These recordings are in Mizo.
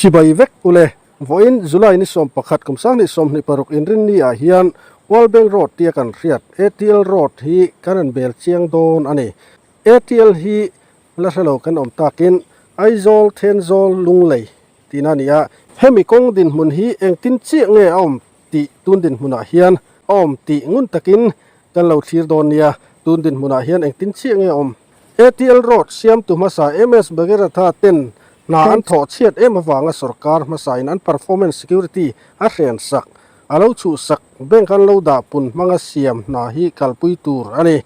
Chibai vek ule, vawiin July ni 11 kum 2026 inrinni ah hian World Bank Road tia kan hriat ATL Road hi kan rawn bel chiang dawn a ni. ATL hi la hrelo kan awm takin Aizawl, Thenzawl, Lunglei tihna a ni a. Hemi kawng dinhmun hi engtin chiah nge a awm tih tun dinhmunah hian a awm tih ngun takin kan lo thlir dawn nia. Tun dinhmunah hian engtin chiah nge a awm? ATL Road siamtu hmasa MS Bhagiratha ten hna an thawh chhiat em avanga sorkar hmasain an performance security a hren sak, a lo chhuhsak bank an lo dah pun hmanga siam hna hi kalpui tur a ni.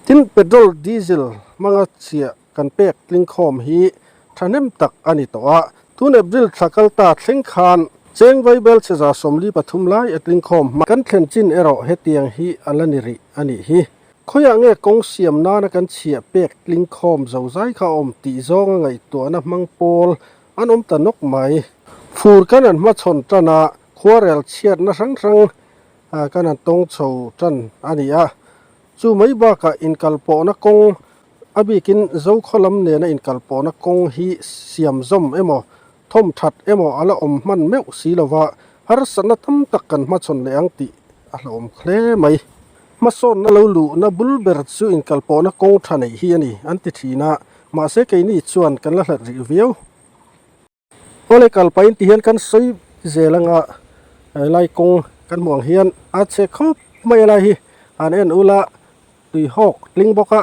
Tin, petrol, diesel hmanga chhiah kan pek tlingkhawm hi thahnem tak a ni tawh a, tun April thla kal ta thleng khan cheng vaibel chhe 43 lai a tlingkhawm hma kan thlen chin erawh hetiang hi a la ni rih a nih hi. Khawiah nge kawng siam nana kan chhiah pek tlingkhawm zozai kha a awm tih zawnga ngaihtuahna hmang pawl an awm ta nawk mai. Fur kan an hmachhawn tan a, khuarel chhiatna hrang hrang kan an tawng chho tan a ni a, chu mai bakah inkalpawhna kawng A bikin Zokhaw lam nena inkalpawhna kawng hi siam zawm emaw, thawm that emaw a la awm hman meuh si lova, harsatna tam tak kan hmachhawn leh ang tih a hlauhawm hle mai. Hmasawnna lo luhna bul ber chu inkalpawhna kawng tha neih hi a ni, an ti thin a, mahse keini chuan kan la hlat rih viau. Awle kal pahin ti hian kan sawi zel anga helai kawng kan hmuh ang hian a chhe khawp mai a lai hi han en ula tui hawk tling bawk a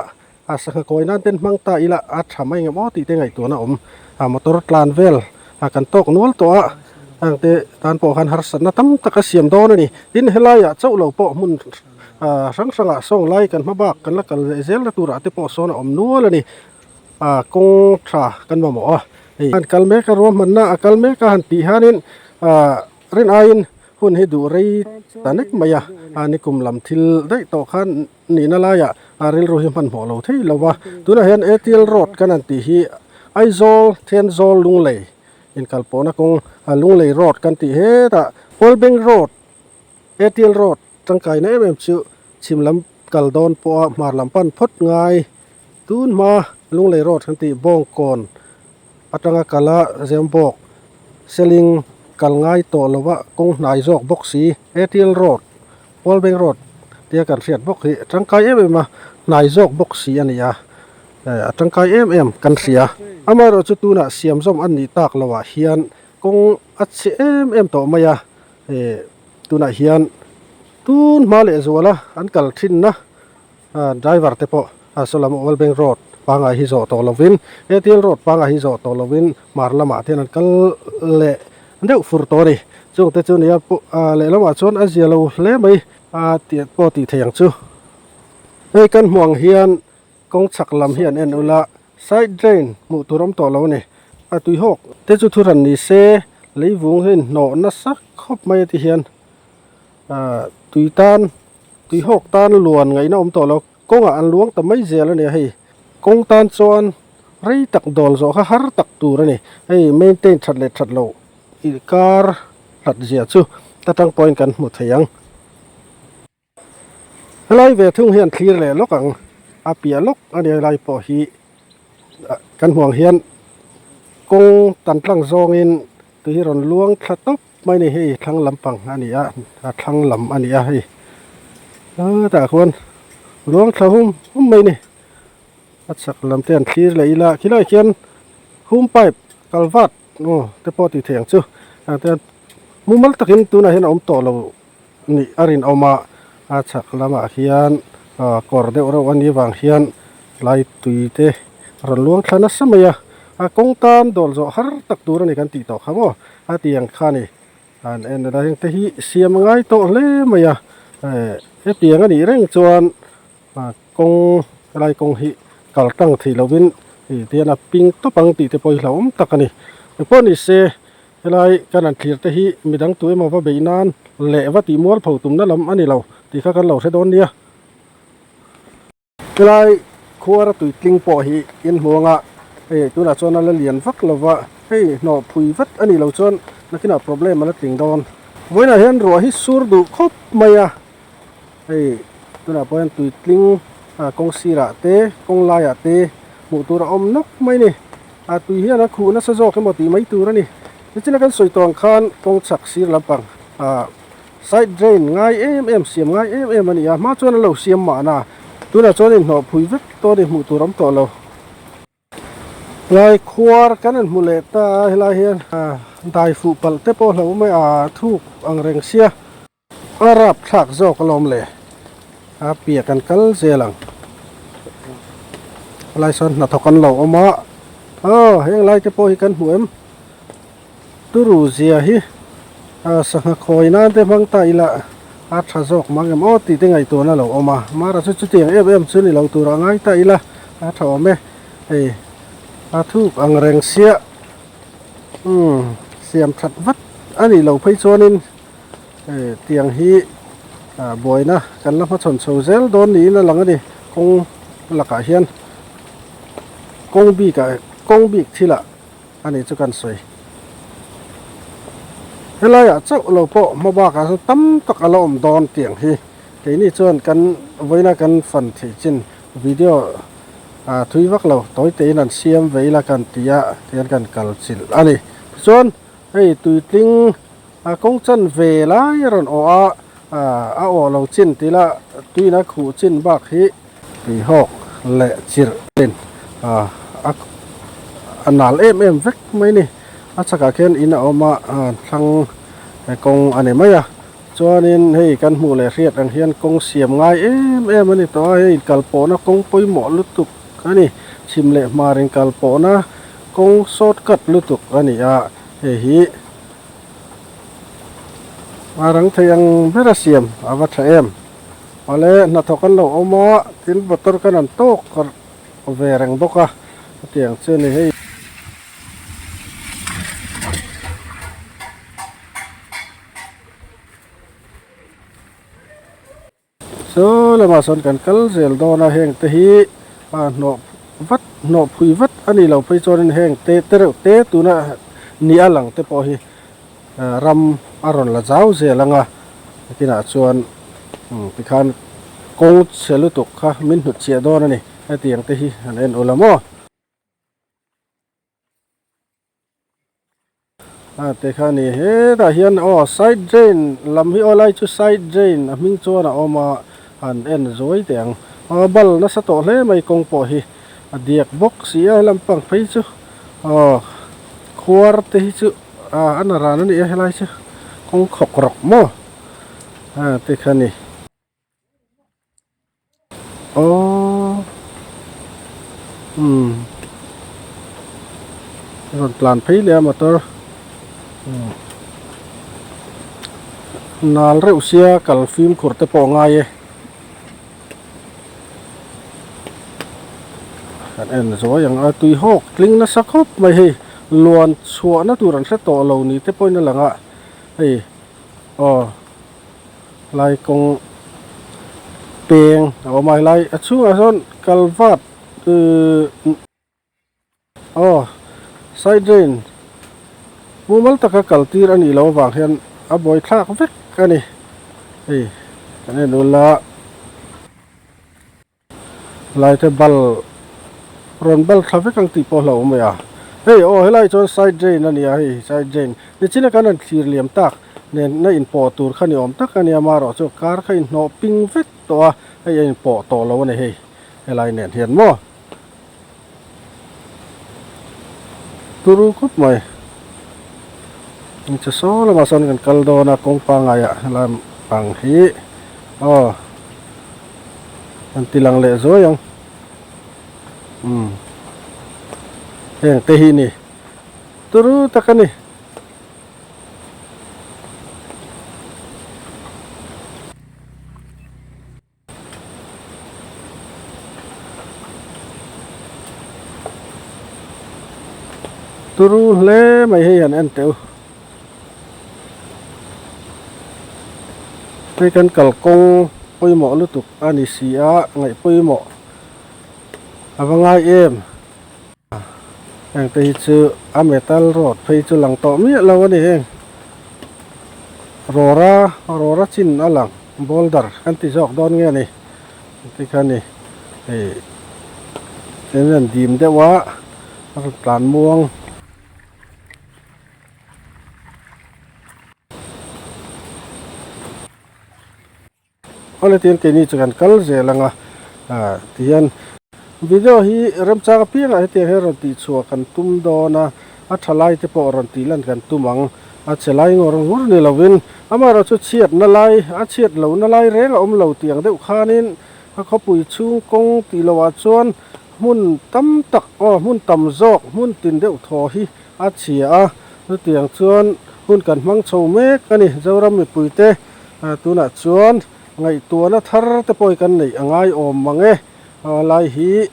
a sangha kawi nan ten hmang ta ila a tha mai ngem aw tih te ngaihtuahna a awm a motor tlan vel a kan tawk nual tawh a heng te tan pawh khan harsatna tam tak a siam dawn a ni tin helaiah chauh lo pawh hmun hrang hrangah sawng lai kan hma bak kan la kal leh zel na turah te pawh sawn a awm nual a ni. Ah kawng tha kan mamawh a hei an kal mek a ruahmanna a kal mek a han tih hianin ah rin aiin hun hi duh rei ta nek mai a a nikum lam thil daih tawh khan nihna laiah a rilru hi hmanhmawh lo thei lo va tunah hian ATL road kan han tih hi Aizawl Thenzawl Lunglei inkalpawhna kawng Lunglei road kan tih hetah World Bank road ATL road tangkaina em em chu chhim lam kal dawn pawha hmar lam pan phawt ngai tun hma Lunglei road kan tih Bawngkawn atanga kala Zembawk Seling kal ngai tawh lova kawng hnai zawk bawk si ATL road World Bank road tia kan hriat bawk hi tangkai em em a hnai zawk bawk si a ni a a tangkai em em kan hria amaherawhchu tunah siam zawm an nih tak loh ah hian kawng a chhe em em tawh mai a. Ehh tunah hian tun hma leh zuala an kal thinna ah driver te pawh a saw lam World Bank road pangngai hi zawh tawh lovin ATL road pangngai hi zawh tawh lovin hmar lamah te hian an kal leh deuh fur tawh a ni chung te chu nia pawh ah lehlamah chuan a zia lo hle mai a tih pawh tih theih ang chu hei kan hmuh ang hian kawng chhak lam hi an en ula Side drain hmuh tur awm tawh lo a ni. A tui hawk te chu thuhran ni se leivung hi hnawh nasa khawp mai a ti hian ah tui tan tui hawk tan luan ngaihna awm tawh lo kawngah an luang ta mai zel a ni a hei kawng tan chuan rei tak dawl zawh kha har tak tur a ni hei maintain that leh that loh ih kar hlat zia chu ta tang pawhin kan hmu thei ang. Helai ve thung hian thlir leh lawk ang a piah lawk a ni helai pawh hi kan hmuh ang hian kawng tan tlang zawngin tui hi rawn luang thla tawp mai a ni hei thlang lampang a ni a a thlang lam a ni a hei hetah khuan luang thla hum hum mai a ni a chhak lam te an thlir leh ila khilaiah khian hum pipe kalvat aw te pawh tih theih ang chu mumal takin tunah hian a awm tawh lo. Nih a rinawm a, a chhak lamah hian kawr deuh reuh a nih vang hian lai tui te a rawn luang thla nasa mai a, a kawng tan dawl zawh har tak tur a ni kan tih tawh kha maw a ti ang kha a ni an en a heng te hi siam a ngai tawh hle mai a hetiang a nih reng chuan kawng helai kawng hi kal tlang theih lovin tihian a ping tawp ang tih te pawh hi hlauhawm tak a ni engpawh ni se. Helai kan han thlir te hi midang tu emaw va beih nan leh va tih mual pho tumna lam a ni lo tih kha kan lo hre dawn nia. Helai khuara tui tling pawh hi in hmu anga hei tunah chuan a la lian vak lo va, hei hnawh phui vat a nih loh chuan nakinah problem a la tling dawn. Vawiinah hian ruah hi sur duh khawp mai a, hei tunah pawh hian tui tling kawng sirah te kawng laiah te hmuh tur a awm nawk mai a ni. A tui hian a khuh nasa zawk emaw tih mai tur a ni. Nichina kan sawi tawh ang khan kawng chhak sir lampang ah side drain ngai em em siam ngai em em a ni a, hma chuan an lo siam mahna tunah chuan inhnawh phui vek tawh a ni hmuh tur awm tawh lo. Lai khuar kan han hmu leh ta a helai hian dai fuh palh te pawh hlauh mai a thuk ang reng sia a rap thlak zawk alawm le a piah kan kal zel ang helai sawn hnathawk an lo awm a aw heng lai te pawh hi kan hmu em turu zia hi sangha khawi nan te hmang ta ila a tha zawk mang em aw tih te ngaihtuahna a lo awm a mara chu chutiang em em chu ni lo tur a ngai ta ila a tha awm e hei a thuk ang reng sia umm siam that vat a nih loh phei chuanin hei tiang hi buaina kan la hmachhawn chho zel dawn niin a lang a ni kawng lakah hian kawng bikah kawng bik thilah. a nih chu kan sawi. Helaiah chauh lo pawh hma bakah sawn tam tak a la awm dawn tiang hi keini chuan kan vawiina kan fan theih chin video ah thui vak lo tawi tein an siam ve ila kan ti a tihian kan kal chilh a ni. Tichuan hei tuitling a kawng chan ve lai a rawn awh a ah a awh lo chin tih ila tuina khuh chin bak hi Tuihawk leh chirh ten ah a nal em em vek mai a ni. A chhakah khian in a awm a thlang kawng a ni mai a. Chuanin hei kan hmuh leh hriat ang hian kawng siam ngai em em a ni tawh a, hei inkalpawhna kawng pawimawh lutuk a ni. Chhim leh hmar inkalpawhna kawng shortcut lutuk a ni a, hei hi a rang thei ang ber a siam a va tha em. Awle hnathawk an lo awm a, tin motor khan an tawk ve reng bawk a, hetiang chu a ni hei. Saw lamah sawn kan kal zel dawn a, heng te hi a hnawh vat hnawh phui vat a nih loh phei chuanin heng te te reuh te tuna ni a lang te pawh hi ram a rawn la zau zel ang a kinah chuan tikhan kawng chhe lutuk kha min hnut chhiah dawn a ni hetiang te hi han en ula maw a te kha a ni hetah hian aw side drain lam hi aw lai chu side drain a hming chuan a awm a han en zuai teh ang aw bal nasa tawh hle mai kawng pawh hi a diak bawk si a lampang phei chu aw khuar te hi chu ah a na ran a ni a helai chu kawng khawk rawk maw a te kha ni aww umm rawn tlan phei leh a motor umm nal reuh sia kal fimkhur te pawh a ngai e. Kan en zuai ang a tui hawk tling nasa khawp mai hei luan chhuahna tur an hre tawh lo ni te pawhin a lang a hei aw lai kawng peng a awm a helai a chhungah sawn kalvat ihh Aw, side drain mumal taka kal tir a nih loh avang hian a buai thlak vek a ni. Hei kan en ula lai te bal rawn bal thla vek ang tih pawh a hlauhawm mai a. Hei aw helai chuan side drain a ni a hei side drain nichina kan han thlir liam tak nen na inpawh tur kha ni awm tak a nia amaherawhchu kar kha inhnawh ping vek tawh a hei a inpawh tawh lo a ni hei helai nen hian maw. Turu khawp mai hmeichhe saw lamah sawn kan kal dawn a kawng pangngai ah helai ang hi aw an ti lang leh zuai ang umm heng te hi ni turu tak a ni. Turu hle mai hei han en teh u. Hei kan kalkawng pawimawh lutuk a ni si a, ngaih pawimawh a va ngai em. Heng te hi chu a metal road phei chu lang tawh miah lo a ni heng. Rawra rawra chin a lang boulder kan ti zawk dawn nge ni ti kha ni hei eng an dim deuh a a rawn tlan muang. Awle tihian keini chu kan kal zel ang a, ah tihian video hi remchang apiangah hetiang hian rawn tihchhuah kan tum dawn a, a tha lai te pawh rawn tih lan kan tum ang. A che lai ngawr ngawr ni lovin amaherawh chu chhiatna lai, a chhiat lohna lai reng a awm lo tih ang deuh khanin a khawpui chhung kawng tih lohah chuan hmun tam tak aw hmun tam zawk hmun tin deuh thaw hi a chhia a, chutiang chuan hun kan hmang chho mek a ni. Zoram mipuite tunah chuan ngaihtuahna thar te pawh hi kan neih a ngai awm mang e, lai hi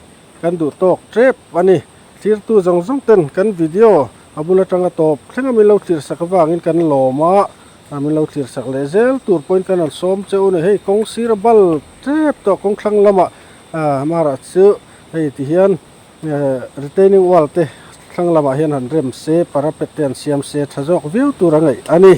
kan duh tawk tep a ni. Thirtu zawng zawng ten kan video a bul atanga tawp thleng a min lo thlir sak avangin kan lawm a, min lo thlir sak leh zel tur pawhin kan han sawm che u ni. Hei kawng sir a bal tep tawh kawng thlang lamah marah chu hei ti hian retaining wall te thlang lamah hian han rem se parapet te han siam se tha zawk viau tur a ngaih a ni.